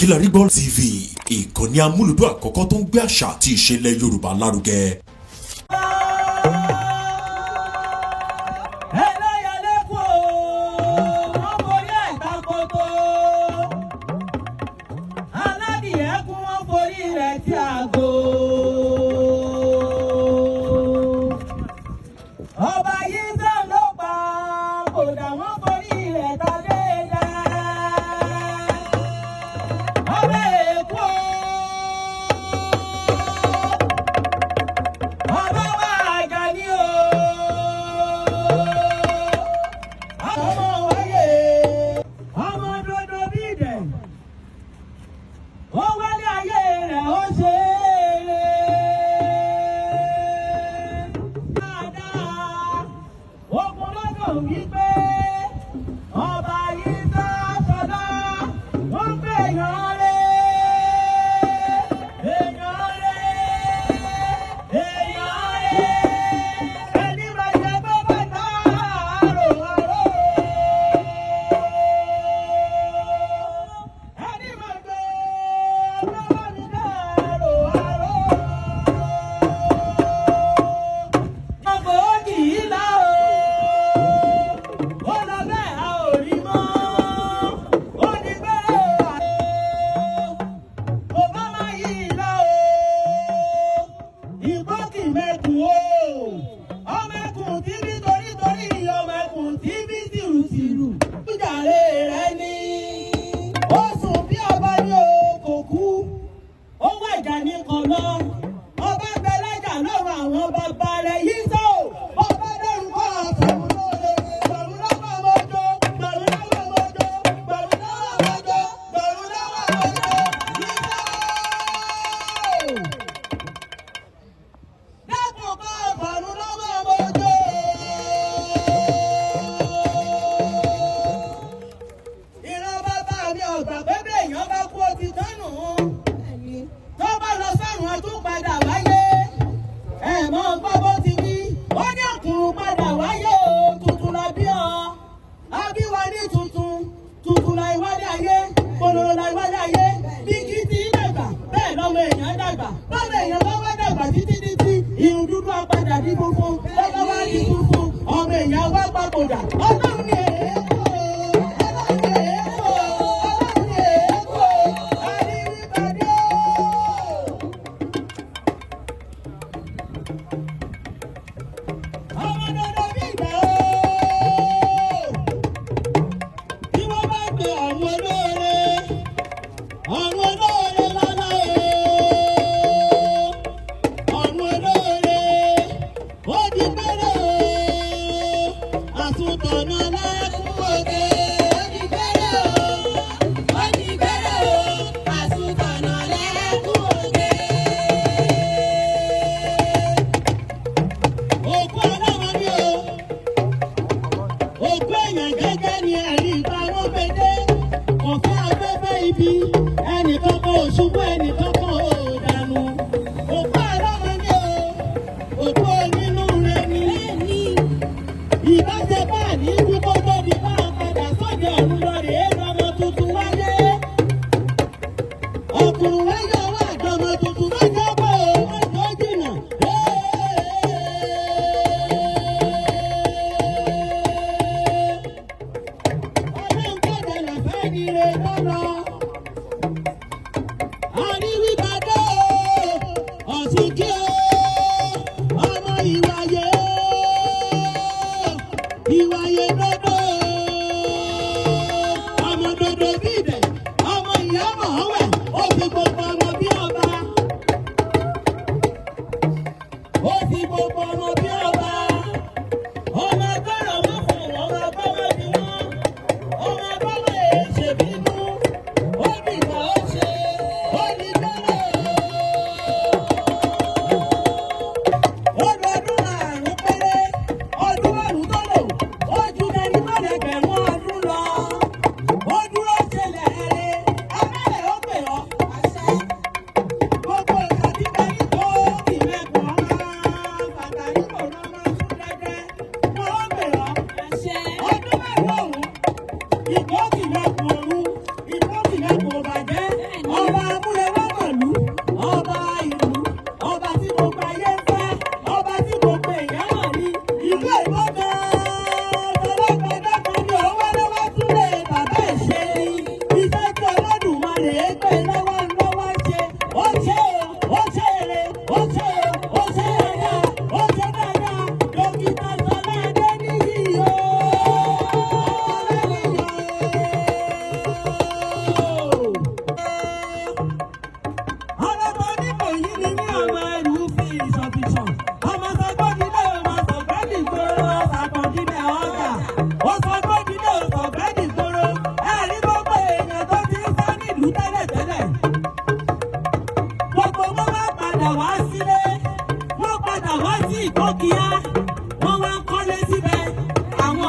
Kilarigbo TV, ìkànnì amúlùdún àkọ́kọ́ tó ń gbé àṣà àti ìṣẹ̀lẹ̀ Yorùbá lárugẹ. Ẹlẹ́yẹlé kú o, wọ́n forí ẹ̀ takoto. Aládìyẹ kú, wọ́n forí rẹ̀ tí àgò. Ọba yìí sàn ló pa kódà, wọ́n forí rẹ̀ ta léda. Ọba èkó, ọba wa Àjàní o. Ọmọ wáyé, ọmọ dodo bí dẹ̀, ó wálé ayé rẹ̀, ó ṣe é dáadáa. Ogun lọ́dọ̀ wípé ọba yìí sá sọdá, wọ́n pè yàn rẹ̀, èèyàn rẹ̀, èèyàn rẹ̀, ẹni máa jẹ pé bàtà àrò àrò. Ẹni máa gbé lọ́wọ́ mi dàrò àrò. Ọkọ̀ òkì yìí là o, ó lọ bẹ́ẹ̀, a ò rí mọ́. Ó ní bẹ́ẹ̀ o, kò bá má yí lọ o. Ìgbókì mẹ́kùn o, ọmọ ẹkùn tí bí torítorí, ọmọ ẹkùn tí bí tìrùtìrù. Ìjàre rẹ ni, ó sùn bí ọba ní o, kò kú. Ó wàjà ní kọ̀lọ́. Ọba gbẹlẹ́jà lọ́rùn àwọn bàbá rẹ̀ yìí sọ. Ọba dárúkọ àfẹ̀mú lóore. Gbọ̀rún lọ́wọ́ mọ́jọ́, gbọ̀rún lọ́wọ́ mọ́jọ́, gbọ̀rún lọ́wọ́ mọ́jọ́, gbọ̀rún lọ́wọ́ mọ́jọ́. Yìí sọ. Dákun kọ́ gbọ̀rún lọ́wọ́ mọ́jọ́. Ìran bàbá mi ọ̀gbà pé bí èèyàn bá kú, ó ti tán nù. Tó bá lọ sọ́run, ọdún padà wáyé. Ẹ mọ̀ gbọ́ bó ti wí. Ó ní ọkùnrin padà wáyé o, tuntun la bí ọ. A bí wa ní tuntun, tuntun la ìwádìí ayé, polówó la ìwádìí ayé. Bí kí ti dàgbà, bẹ́ẹ̀ lọ́mọ èèyàn dàgbà. Bọ́mọ èèyàn bá wá dàgbà títí títí, irun dúdú á padà di funfun. Bọ́lá wá di funfun, ọmọ èèyàn wá papòdà. Ọlọ́run ni èèkó, Ọlọ́run ni èèkó, Ọlọ́run ni èèkó, àríwípadé o. Ọmọ dandan bí ìgbà o. Tí wọ́n bá pe ọ̀run olóore, ọ̀run olóore lọ́lá o. Ọ̀run olóore, ó di péré o. Àtúntọ̀nà lẹ́kùn òkè, ó di péré o. Ó di péré o. Àtúntọ̀nà lẹ́kùn òkè. Òkú ọlọ́mọ ni o, òkú èèyàn gẹ́gẹ́ ni ẹ̀rí ìta wọn gbẹdẹ. Kò fẹ́ afẹ́fẹ́ ibi, ẹnìkan kan ò ṣubú, ẹnìkan kan ò dànù. Òkú ọlọ́mọ ni o, òkú onínúure ni. Ìbáṣepọ̀ ní ikú kó tó di bá a padà sóde ọ̀run lọ rèé lọ́mọ tuntun wáyé. Ọkùnrin wáyé wà dọ́mọ tuntun lọ́jọ́ pé o, mọ́jọ́ jìnnà. Ọlọ́run kéde lọ́fẹ́ ni re lọ́lọ́. Àríwípadé o, ọ̀sìnkí o, ọmọ ìwàyé o, ìwàyé dodo o, ọmọ dodo bí ibẹ̀, ọmọ ìyá mọ̀ọ́wẹ̀, ó fi gbogbo ọmọ bí ọba. Ó fi gbogbo ọmọ bí ọba. Ọmọ agbára wọn fún ọmọ agbára bí wọn. Ọmọ agbára èé ṣe bínú. Ó dìgbà ó ṣe, ó di gbọ́dọ̀. Ó lọ ọdún 5 péré, ọdún 5 tó lò, ó ju ẹni mọ́lẹ̀.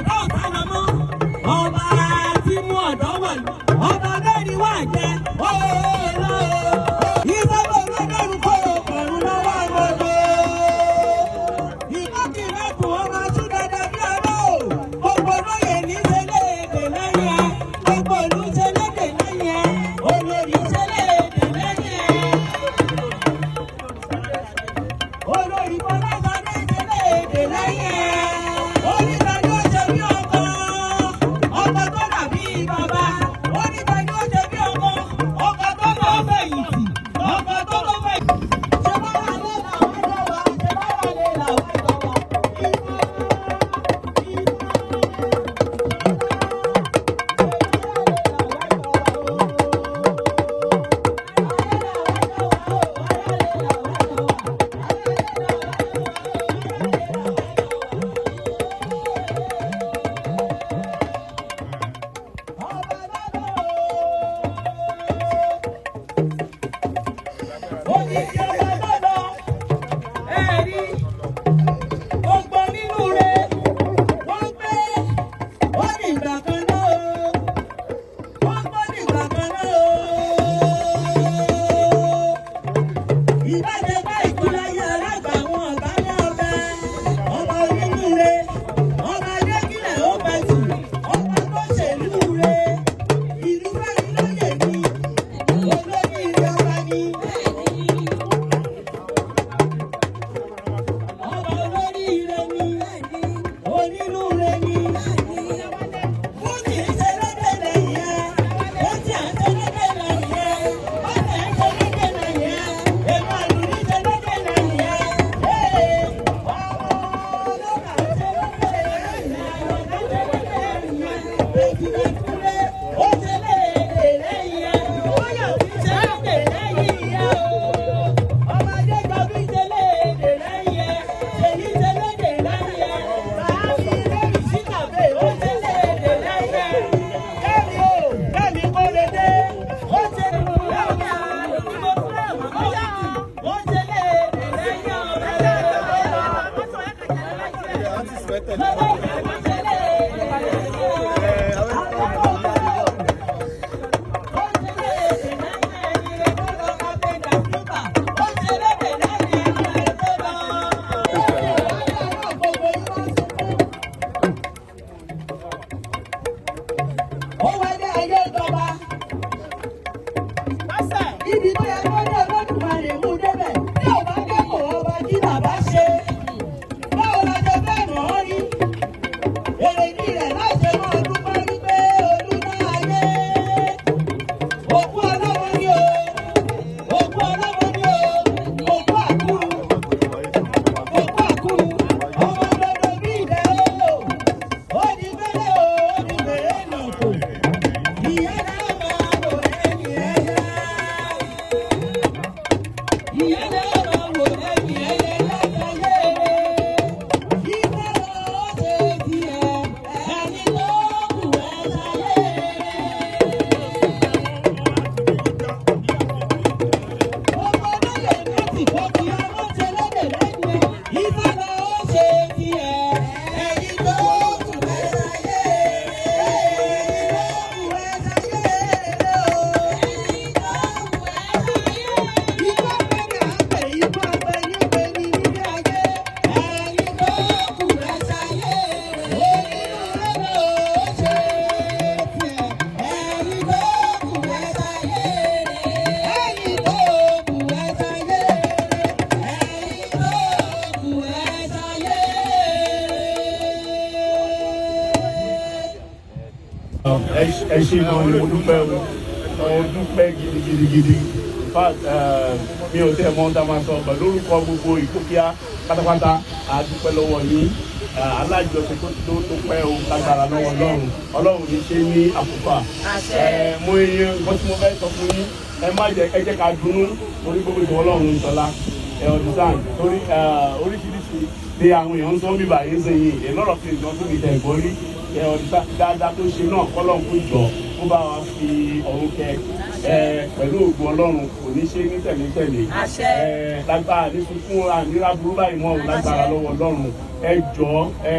Ọ̀dọ́ ò sá lọ mọ́. Ọba tí mú ọ̀dọ́ wọ̀lú. Ọba bẹ́ẹ̀ wà jẹ́. Ó lọ. Ìfọwọ́ olódọ́rùn kóró pẹ̀lú lọ́wọ́ gbogbo. Ìkọ́kìrẹ́kùn ọmọ ṣúdẹ̀dẹ̀ bí ọlọ́ o. Gbogbo lóye ní ṣẹlẹ̀-èdè lẹ́yìn ẹ̀. Gbogbo ìlú ṣẹlẹ̀-èdè lẹ́yìn ẹ̀. Olórí ṣẹlẹ̀-èdè lẹ́yìn ẹ̀. Olórí Fọláṣadé ṣẹlẹ̀-èdè lẹ́yìn ẹ̀. Oníta ni ó ṣe bí ọkọ. Ọkọ tó dàbí bàbá. Oníta ni ó ṣe bí ọkọ. Ọkọ tó lọ fẹ̀yìntì. Ọkọ tó lọ fẹ̀yìntì. Ṣé bára lé làwọn jọ wá? Ṣé bára lé làwọn jọ wá? Odidi ọba gbọ́dọ̀ ẹ̀rí gbogbo nínú rẹ̀ wọ́n gbé ó ní ìgbà kan náà o, wọ́n gbọ́ ní ìgbà kan náà o. Ìbájẹ́pá ìkúláyé alágbà wọn ọ̀bá ní ọbẹ̀ ọba onínúure, ọba adékìlẹ̀ ó pẹ̀tù, ọba tó ṣèlú re, ìlú fẹ́ni lóye ni, olóríire ọba ni. Ọba olóríire ni, onínúure ni. Fújì ń ṣe lédè lẹ́yìn ẹ̀, Fújì à ń ṣe lédè lẹ́yìn ẹ̀, Bọ́lá ń ṣe lédè lẹ́yìn ẹ̀, Èmi àlùní ṣe lédè lẹ́yìn ẹ̀. Ee, ọmọ ọlọ́kà ń ṣe lédè lẹ́yìn ẹ̀, Àyọ̀ká ṣe lédè lẹ́yìn ẹ̀, Èjìdé Túndé ó ṣe lédè lẹ́yìn ẹ̀, Bóyọ̀sí ṣe lédè lẹ́yìn ẹ̀ o. Ọmọ Adéjọbí ṣe lédè lẹ́yìn ẹ̀, Ṣèyí ṣe lédè lẹ́yìn ẹ̀, Bàámi lórí síkàbè ó ṣe lédè lẹ́yìn ẹ̀. Kẹ́mi o, Kẹ́mi Kóredé, ó ṣe Kẹ́mi ó ṣe lédè lẹ́yìn Ó wọlé ayé ìjọba. Ibi tó yẹ kó dé Olódùmarè mú débẹ̀. Tí ò bá dẹ́kọ̀ ọba kí bàbá ṣe. Báwo la ṣe fẹ́ mọ̀ ọ́ rí? Èrèdí rẹ̀ láṣẹ máa dúpẹ́ wípé olúná ayé. Òkú ọlọ́mọ ni o. Òkú ọlọ́mọ ni o. Òkú àkúrú. Òkú àkúrú. Ọmọ gbọdọ̀ bí ìdẹ́ o. Ó di gbélé o, ó di gbèrè nà kò. Ìyá náà máa wò lẹ́yìn ẹyẹ. Ìyá náà máa wò lẹ́yìn ẹyẹ látàyè rẹ̀. Ìfẹ́ ló ṣe tiẹ̀, ẹni tó kù ẹ ṣayé rẹ̀. Gbogbo lóye láti kó kí ọmọ ṣe lédè lẹ́yìn ẹ̀. Ìfẹ́ ló ṣe tiẹ̀, ẹni tó kù ẹ ṣayé rẹ̀. Ẹni tó kù ẹ ṣayé rẹ̀ o. Ikú ọ̀pẹ à ń pè, ikú ọ̀pẹ ní pè ní nílé ayé. Ẹni tó kù ẹ ṣayé rẹ̀. Onínúure ló ṣe tiẹ̀. Ẹni tó kù ẹ ṣayé rẹ̀. Ẹni tó kù ẹ ṣayé rẹ̀. Ẹni tó kù ẹ ṣayé rẹ̀. Ẹ ṣe gan ni, mo dúpẹ́ o, mo dúpẹ́ gidigidigidi. In fact, mi ò tẹ́ mọ́ tá a máa sọ pẹ̀lú orúkọ gbogbo Ìpókíà pátápátá. A dúpẹ́ lọ́wọ́ yín. Alájọṣe tó pẹ́ o, lágbára lọ́wọ́ Ọlọ́run. Ọlọ́run ní ṣe ní àkókò. Mo iye nǹkan tí mo fẹ́ sọ fún yín, ẹ má jẹ́, ẹ jẹ́ ká dunnú torí gbogbo ìtọ́ Ọlọ́run ń sọlá. Ẹ understand, torí oríṣiríṣi ni àwọn èèyàn ń sọ bíbà yín sẹ́yìn, a lot of things wọ́n tún mi tẹ̀ gbọ́ rí. Ẹ understand, dáadáa tó ṣe náà, kọ́lọ́n kó jọ kó bá wa fi ọ̀run kẹ. Ẹ pẹ̀lú ògùn Ọlọ́run, kò ní ṣe ní tẹ̀lé-tẹ̀lé. Ẹ lágbára ní sunkún ànírà burú báyìí mọ́ òun lágbára lọ́wọ́ Ọlọ́run. Ẹ jọ, ẹ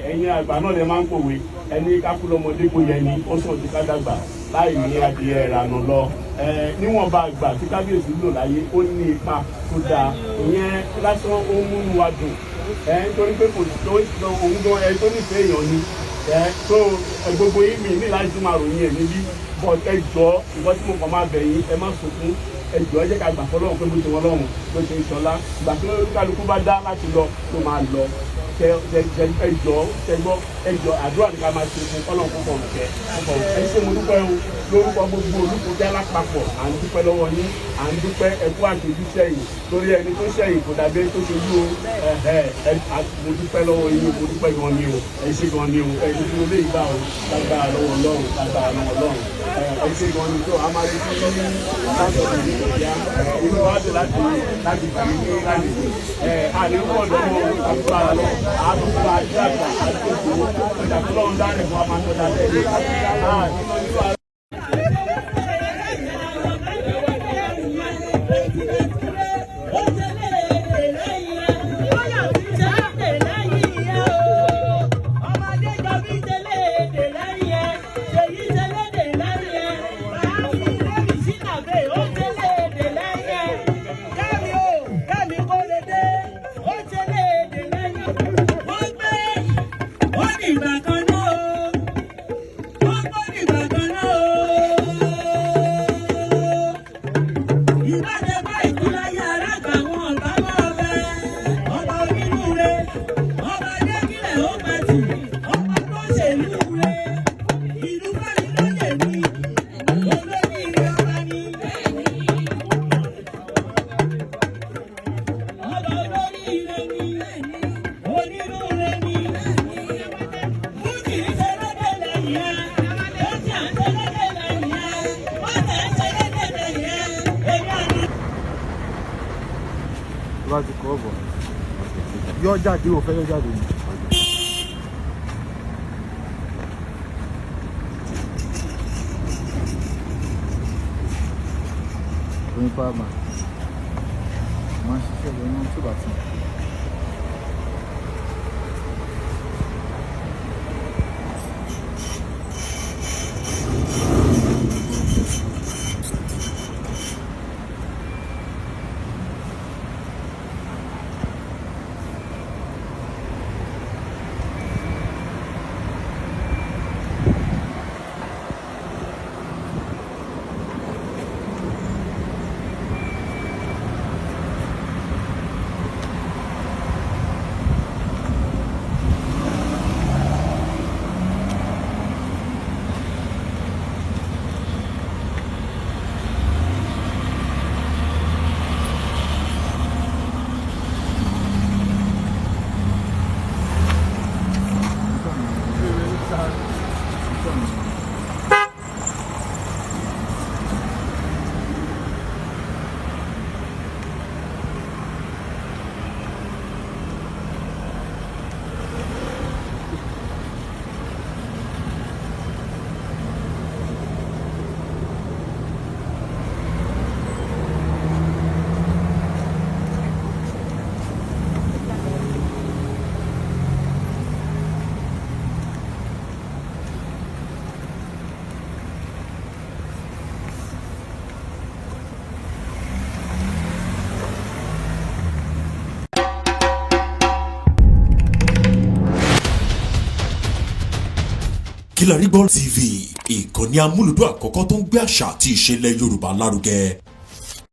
ẹ̀yin àgbà náà lè máa ń pòwe, ẹni kákú lọ́mọdé kò yẹ ni ó sàn ju ká dàgbà láì ní adìẹ ìrànà lọ. Ẹ níwọ̀nba àgbà tí kábíyèsí lò láyé, ó ní ipa tó dáa. Ìyẹn lásán ó múnú wa dùn ẹ, nítorí pé kò tó òun gan ẹ tó nífẹ̀ẹ́ èèyàn ni ẹ tó gbogbo yín mi ní láti tún máa ròyìn ẹ níbí. But ẹ jọ, ìwọ tí mo kàn máa bẹ̀ yín, ẹ má sunkún. Ẹ jọ, ẹ jẹ́ ká gbà fọlọ́run pé bó ṣe wọn lọ́run bó ṣe ń ṣọlá, ìgbà tí kálukú bá dá láti lọ ló máa lọ. Ṣe ṣe ṣe, ẹ jọ, ṣe gbọ́? Ẹ jọ, àdúrà ní ká máa ṣe fún Ọlọ́run kó kọ̀ọ̀rùn kẹ kó kọ̀ọ̀rùn. Ẹ ṣé, mo dúpẹ́ o. Lórúkọ gbogbo Olùkọ́jà lápapọ̀, à ń dúpẹ́ lọ́wọ́ yín, à ń dúpẹ́. Ẹ kú àṣojú sẹ́yìn, torí ẹni tó sẹ́yìn kò dàbí ẹni tó ṣojú o. Ẹ ẹ, mo dúpẹ́ lọ́wọ́ yín, mo dúpẹ́ gan ni o. Ẹ ṣé gan ni o. Ẹ ní kí o lè gbà o lágbára lọ́wọ́ Ọlọ́run, lágbára lọ́wọ́ Ọlọ́run. Ẹ ṣé gan ni. Tó a máa retí láti ọ̀dọ̀ ní ìyá inú wa dùn láti gbà yín ní lálejò. Ẹ àlékún ọ̀dọ́ mọ́ agbára lọ àtúntò àti àgbà àti òkú ọjà tó lọ́run dáre fún wa máa tọ́jà lẹ́yìn. Ìgbà kan náà o, wọ́n gbọ́ nígbà kan náà o. Ìbájẹ́pá ìkúláyé arága àwọn ọ̀bá máa bẹ. Ọba onínúure, ọba Adékílẹ̀ ó pẹ̀tù, ọba tó ṣèlú re. Ìlú Fẹ́mi lóye mi, olóríire ọba ni. Ọba olóríire ni, onínúure ni. Fújì ń ṣe lóde lẹ́yìn ẹ̀, ó sì à ń ṣe lóde lẹ́yìn ẹ̀, wọ́n tẹ̀ ń ṣe lóde lẹ́yìn ẹ̀, èmi àná. Tó bá ti kọ́ bọ̀, yọ jáde. Ò fẹ́ yọ jáde ni. Oyin power bank máa ń ṣiṣẹ́ lọ ní tó bá ti. Kílárígbọ́ TV, ìkànnì amúlùdún àkọ́kọ́ tó ń gbé àṣà àti ìṣẹ̀lẹ̀ Yorùbá lárugẹ.